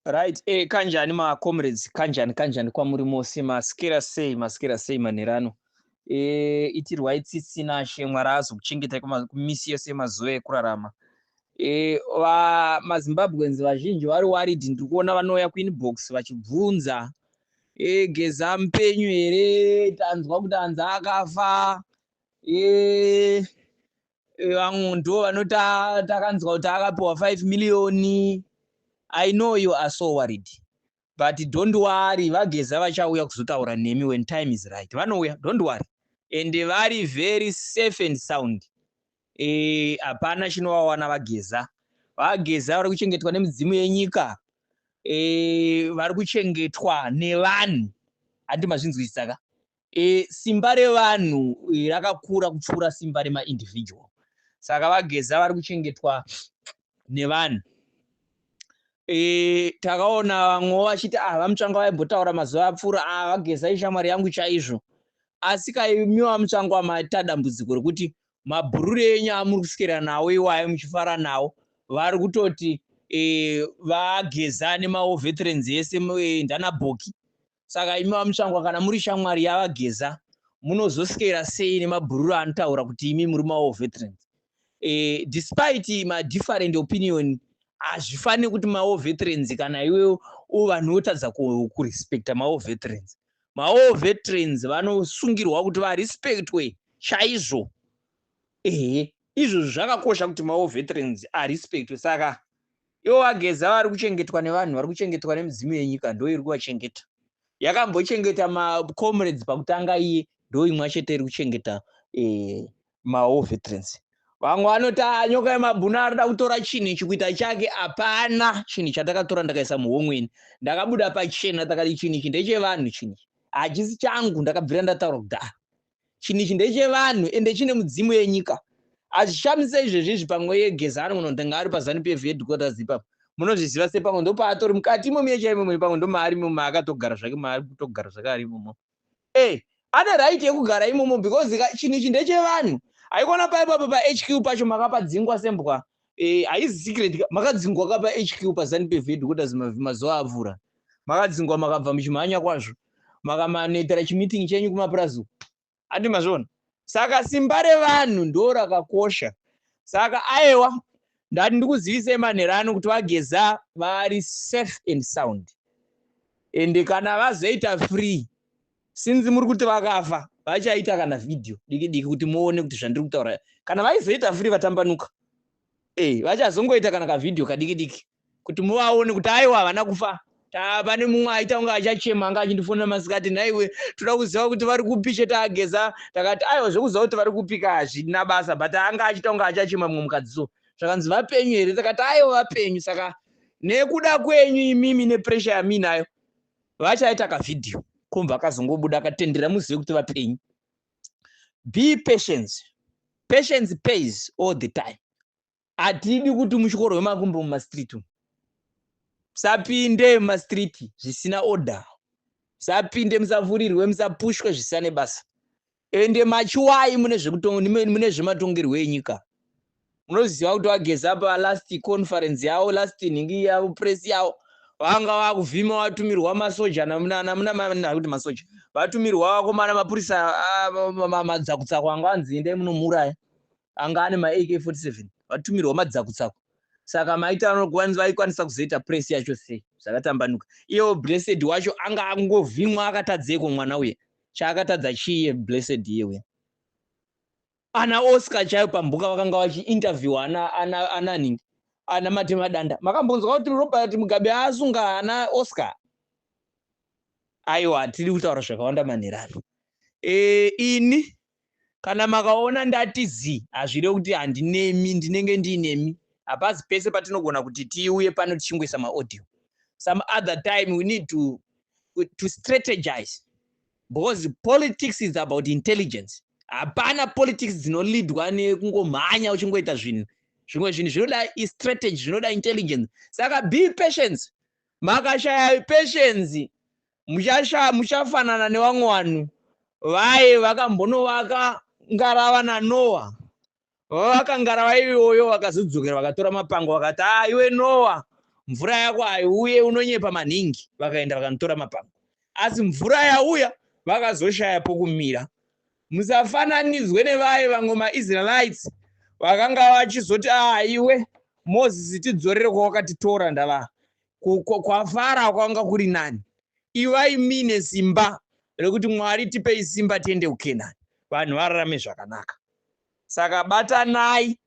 Right, kanjani ma comrades, kanjani kanjani kwamuri mose, maskera sei, maskera sei manherano. Itirwai tsitsi naShe Mwari azokuchengetai kumisi yose yemazuva ekurarama. MaZimbabweans vazhinji vari worried, ndiri kuona vanouya kuinbox vachibvunza. Geza mupenyu here? Tanzwa kuti anzi akafa. Vamwe ndo vanoti takanzwa kuti akapiwa 5 million. I know you are so worried, but don't worry, vaGeza vachauya kuzotaura nemi when time is right. Vanouya, don't worry, and vari very safe and sound. Hapana chinovawana vaGeza. VaGeza vari kuchengetwa nemidzimu yenyika, vari kuchengetwa nevanhu. Handi mazvinzwisisa ka? Simba revanhu rakakura kupfuura simba remaindividual. Saka vaGeza vari kuchengetwa nevanhu. Takaona vamwewo vachiti vaMutsvangwa vaimbotaura mazuva apfuura, vaGeza ishamwari yangu chaizvo. Asi kaimi vaMutsvangwa maita dambudziko rekuti mabhururu enyu amuri kuswera nawo iwayo muchifara nawo, vari kutoti vaGeza nemawar veterans ese ndanabhoki. Saka imi vaMutsvangwa, kana muri shamwari yavaGeza, munozoswera sei nemabhururu anotaura kuti imi muri mawar veterans? Despite madifferent opinion, hazvifaniri kuti mawar veterans, kana iwe vanhu votadza kurespecta mawar veterans. Mawar veterans vanosungirwa kuti varespectwe chaizvo. Ehe, izvozvo zvakakosha kuti mawar veterans arespectwe. Saka ivo vaGeza vari kuchengetwa nevanhu, vari kuchengetwa nemidzimu yenyika, ndo iri kuvachengeta. Yakambochengeta macomrades pakutanga, iye ndo imwe chete iri kuchengeta mawar veterans. Vamwe vanoti nyoka yemabhunu arida kutora chinhu ichi kuita chake. Hapana chinhu chatakatora ndakaisa muhomweni. Ndakabuda pachena, takati chinhu ichi ndechevanhu, chinhu ichi hachisi changu. Ndakabvira ndataura kudhara, chinhu ichi ndechevanhu, ende chine mudzimu yenyika. Hazvishamise izvezvi izvi, pamwe yeGeza anonga ari paZANU PF headquarters ipapo. Munozviziva sepamwe ndopaatori mukati imomo yechaimomo, pamwe ndomaari imomo, maakatogara zvake, maari kutogara zvake ari imomo. Ane right yekugara imomo because chinhu ichi ndechevanhu. Haikona paipapo paHQ pacho makapadzingwa sembwa. Haizi secret, makadzingwa ka paHQ paZANU PF headquarters mazuva apfuura. Makadzingwa, makabva muchimhanya kwazvo, makamanoitira chimeeting chenyu kumapurazi. Handi mazviona? Saka simba revanhu ndo rakakosha. Saka aiwa, ndati ndikuzivisei manherano kuti vaGeza vari safe and sound, ende kana vazoita free, sinzi muri kuti vakafa, vachaita kana vhidhiyo diki diki kuti muone kuti zvandiri kutaura. Kana vaizoita free, vatambanuka, vachazongoita kana kavhidhiyo kadiki diki kuti muvaone kuti aiwa, havana kufa. Pane mumwe aita kunge achachema, anga achindifonera masikati, "Naiwe, toda kuziva kuti vari kupi chete aGeza." Takati aiwa, zvekuziva kuti vari kupika hazvina basa, but anga achiita kunge achachema mumwe mukadzi. So zvakanzi, "Vapenyu here?" Takati aiwa, vapenyu. Saka nekuda kwenyu imimi nepressure yaminayo, vachaita kavhidhiyo komba akazongobuda akatendera, muzive kuti vapenyu. Be patience, patience pays all the time. Hatidi kuti mutyorwe makumbo mumastreet umu. Musapinde mumastreet zvisina order, musapinde, musafurirwe, musapushwe zvisina nebasa. Ende machiwai mune zvematongerwo enyika. Munoziva kuti vaGeza palast conference yavo, last nhingi yavo, press yavo, vanga vakuvhima, vatumirwa masoja namunaakuti masoja, vatumirwa vakomana, mapurisa, madzakutsaku anga anzi endai munomuuraya, anga ane maAK 47, vatumirwa madzakutsaku. Saka maita vaikwanisa kuzoita press yacho sei zvakatambanuka? Iyewo Blessed wacho anga angovhimwa, akatadzeko mwana uye? Chaakatadza chiiye Blessed iye uya? Ana Oscar chaiyo pambuka vakanga vachiinterview ana ningi, ana Matemadanda. Makambonzwa kuti Robert Mugabe asunga ana Oscar? Aiwa, hatiri kutaura zvakawanda manherano. Ini kana makaona ndati zi, hazvirevi kuti handinemi, ndinenge ndiinemi. Hapasi pese patinogona kuti tiuye pano tichingoisa maaudio. Some other time we need to strategize because politics is about intelligence. Hapana politics dzinolidwa nekungomhanya uchingoita zvinhu. Zvimwe zvinhu zvinoda strategy, zvinoda intelligence. Saka be patience. Makashaya patience, muchafanana nevamwe vanhu vaye vakambonovaka ngarava naNoa. Vavaka ngarava iyoyo, vakazodzokera, vakatora mapango, vakati, "A, iwe Noa, Mvura yako haiuye, unonyepa maningi. Vakaenda vakanotora mapango, asi mvura yauya vakazoshaya pokumira. Musafananidzwe nevaye vamwe maIsraelites vakanga vachizoti, "Ah, iwe Mozisi, tidzorere kwawakatitora, ndava kwaFarao kwanga kuri nani." Ivai mine simba rekuti, "Mwari, tipei simba tiende kuKenani, vanhu vararame zvakanaka." Saka batanai,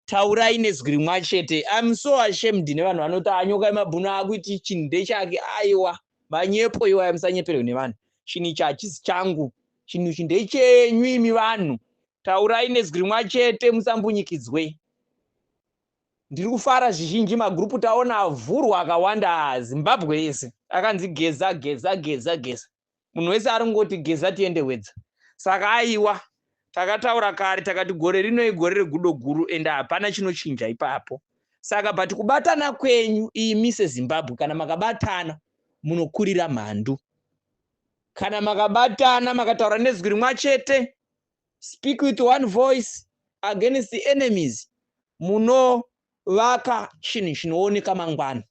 taurai nezwi rimwe chete. I'm so ashamed nevanhu vanoti, "Anyoka yemabhunu akuiti chinhu ndechake." Aiwa, manyepo iwaya, musanyeperwe nevanhu. Chinhu ichi hachisi changu, chinhu ichi ndechenyu imi vanhu. Taurai nezwi rimwe chete, musambunyikidzwe. Ndiri kufara zvizhinji, magurupu taona avhurwa akawanda Zimbabwe yese, akanzi Geza, Geza, Geza, Geza. Munhu wese ari kungoti, "Geza, tiende Wedza." Saka aiwa, takataura kare, takati gore rino igore regudo guru, ende hapana chinochinja ipapo. Saka but kubatana kwenyu imi seZimbabwe, kana makabatana munokurira mhandu. Kana makabatana, makataura nezwi rimwe chete, speak with one voice against the enemies, munovaka chinhu chinooneka mangwana.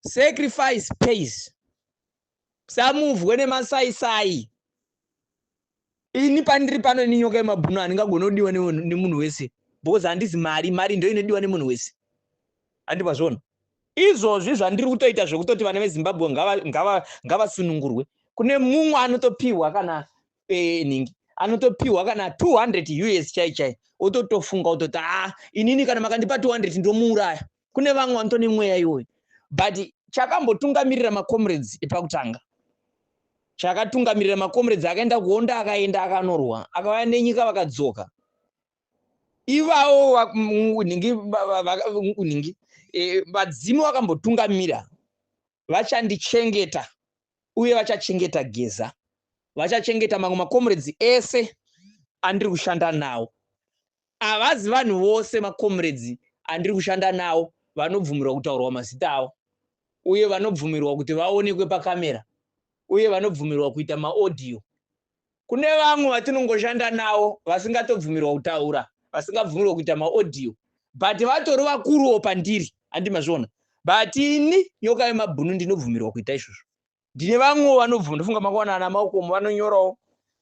Sacrifice pays. Samuvhwe nemasaisai. Ini pandiri pano nenyoka yemabhunu, handingagoni kudiwa nemunhu wese because handizi mari. Mari ndo inodiwa nemunhu wese, handibva zvona izvozvi zvandiri kutoita zvekutoti vana veZimbabwe ngavasunungurwe. Kune mumwe anotopiwa kana nhingi, anotopiwa kana 200 US chai chai, ototofunga kutoti, "A, inini kana makandipa 200 ndomuuraya." Kune vamwe vanotone mweya iwoyo. But chakambotungamirira macomrades epakutanga, chakatungamirira macomrades akaenda kuhondo, akaenda akanorwa, akauya nenyika, vakadzoka ivavo, nhingi, vadzimu vakambotungamira vachandichengeta uye vachachengeta Geza, vachachengeta mamwe macomrades ese andiri kushanda nawo. Havazi vanhu vose macomrades andiri kushanda nawo vanobvumirwa kutaurwa mazita avo, uye vanobvumirwa kuti vaonekwe pakamera, uye vanobvumirwa kuita maaudio. Kune vamwe vatinongoshanda navo vasingatobvumirwa kutaura, vasingabvumirwa kuita maaudio, but vatori vakuruwo pandiri, handimazviona. But ini nyoka yemabhunu ndinobvumirwa kuita izvozvo. Ndine vamwewo vanobvuma. Ndofunga makaona ana Makomo vanonyorawo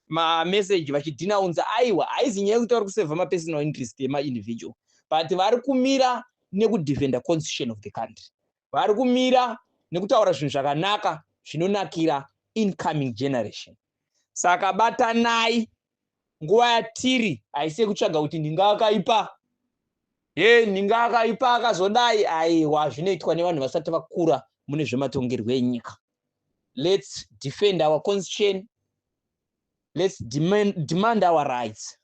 mameseji vachidhinaunza. Aiwa, haizi nyaya yekuti vari kusevha mapersonal interest emaindividual, but vari kumira nekudefenda constitution of the country, vari kumira nekutaura zvinhu zvakanaka zvinonakira incoming generation. Saka batanai. Nguva yatiri haisi yekutsvaga kuti ndinga akaipa, ye ndinga akaipa akazodai. Aiwa, zvinoitwa nevanhu vasati vakura mune zvematongerwo enyika. Let's defend our constitution, let's demand our rights,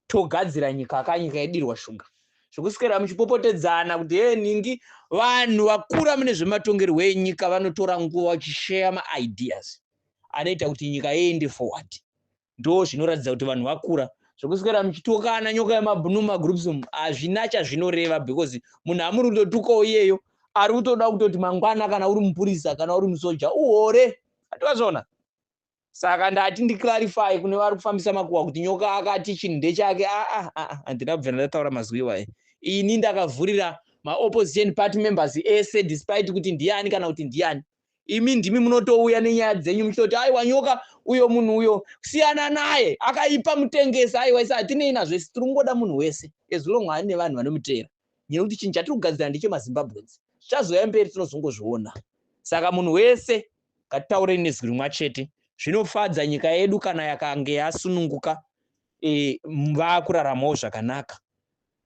togadzira nyika. Akanyika yedirwa shuga zvokuswera muchipopotedzana kuti he ningi. Vanhu vakura mune zvematongerwo enyika vanotora nguva vachisheya maideas anoita kuti nyika iende forward. Ndo zvinoratidza kuti vanhu vakura. Zvokuswera muchitokana nyoka yemabhunu mumagroups umu hazvina chazvinoreva, because munhu amuri kutotukawo iyeyo ari kutoda kutoti mangwana kana uri mupurisa, kana uri musoja, uhore atiwazvona. Saka ndati ndiclarify kune vari kufambisa makuhwa kuti nyoka akati chinhu ndechake. Aa, handina kubvira ndataura mazwi iwayo. Ini ndakavhurira maopposition party members ese, despite kuti ndiani kana kuti ndiani. Imi ndimi munotouya nenyaya dzenyu muchitoti, "Aiwa, nyoka uyo, munhu uyo siyana naye, akaipa, mutengesa." Aiwa, isi hatinei nazvo. Isi tiri kungoda munhu wese as long ane vanhu vanomuteera, nekuti chinhu chatiri kugadzira ndechemaZimbabweans. Zvichazouya mberi, tinozongozviona. Saka munhu wese, ngatitaurei nezwi rimwe chete. Zvinofadza nyika yedu kana yakange yasununguka, vakuraramawo zvakanaka,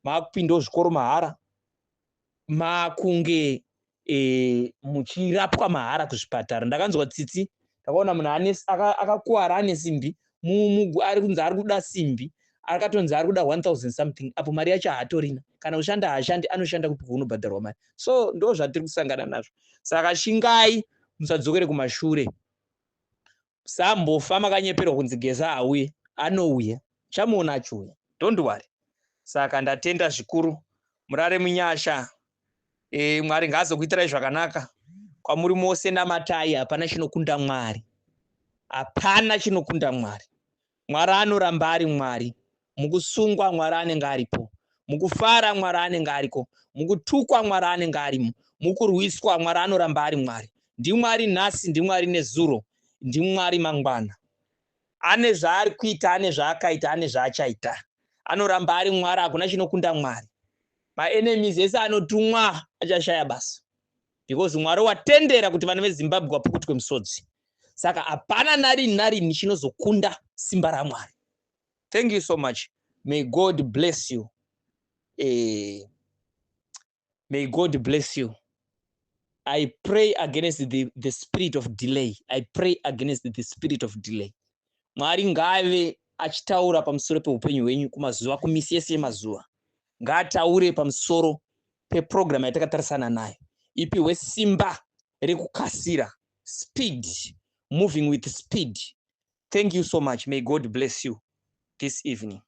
makupindawo zvikoro mahara, makunge muchirapwa mahara kuzvipatara. Ndakanzwa tsitsi, ndakaona munhu akakuwara ane simbi, ari kunzi ari kuda simbi, akatonzi ari kuda 1000 something, apo mari yacho haatorina. Kana kushanda haashandi, anoshanda kupi kunobhadharwa mari? So ndo zvatiri kusangana nazvo. Saka shingai, musadzokere kumashure. Sambofa makanyeperwa kunzi Geza auye. Anouya, chamuona achiuya, don't worry. Saka ndatenda zvikuru, murare munyasha. Mwari ngaazokuitirai zvakanaka kwamuri mose. Namatai, hapana chinokunda Mwari, hapana chinokunda Mwari. Mwari anoramba ari Mwari. Mukusungwa Mwari anenge aripo, mukufara Mwari anenge ariko, mukutukwa Mwari anenge arimo. Mukurwiswa, Mwari anoramba ari Mwari. NdiMwari nhasi, ndiMwari nezuro, ndiMwari mangwana. Ane zvaari kuita, ane zvaakaita, ane zvaachaita. Anoramba ari Mwari, hakuna chinokunda Mwari. Maenemies ese anotumwa achashaya basa because Mwari watendera kuti vana veZimbabwe vapukutwe musodzi. Saka hapana narini narini chinozokunda simba raMwari. Thank you so much. May God bless you. May God bless you. I pray against the spirit of delay. I pray against the spirit of delay. Mwari ngave achitaura pamusoro peupenyu hwenyu kumazuva, kumisi yese yemazuva. Ngaataure pamusoro peprogram yatakatarisana nayo. Ipiwe simba rekukasira. Speed. Moving with speed. Thank you so much. May God bless you this evening.